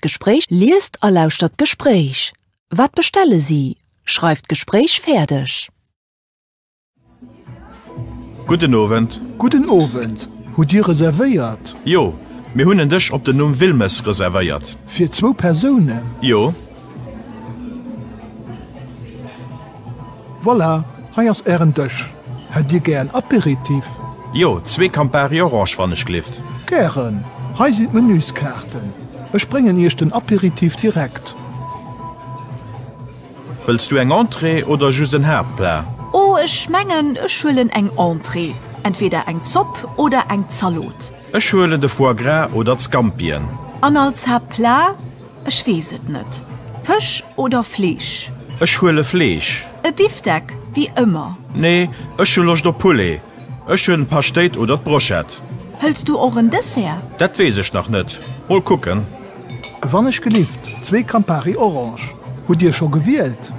d'Gespréich. Liest a lauschtert d'Gespréich. Wat bestelle si? Schreift d'Gespréich fäerdeg. Gudden Owend. Gudden Owend. Hutt Dir reservéiert? Jo, mir hunn en Dësch op den Numm Wilmes reservéiert. Fir zwou Persounen? Jo. Voilà, hei ass Ären Dësch. Hätt Dir gär en Aperitif? Jo, zwee Campari Orange wann ech glift. Gären. Hei sinn d'Menüskaarten. Ech bréngen Iech den Aperitif direkt. Wëlls du eng Entrée oder just en Haaptplat? Oh, ech mengen, ech huelen eng Entrée. Entweder eng Zopp oder eng Zalot. Ech huelen de Foie gras oder d'Scampien. An als Haaptplat? Ech weess et net. Fësch oder Fleesch? Ech huele Fleesch. E Bifdeck, wéi ëmmer. Nee, ech hu Loscht op Poulet. Ech huelen d'Paschtéit oder d'Brochette. Hëls du och en Dessert? Dat weess ech nach net. Mol kucken. Wann ech gelift, zwee Campari Orange. Hutt Dir scho gewielt?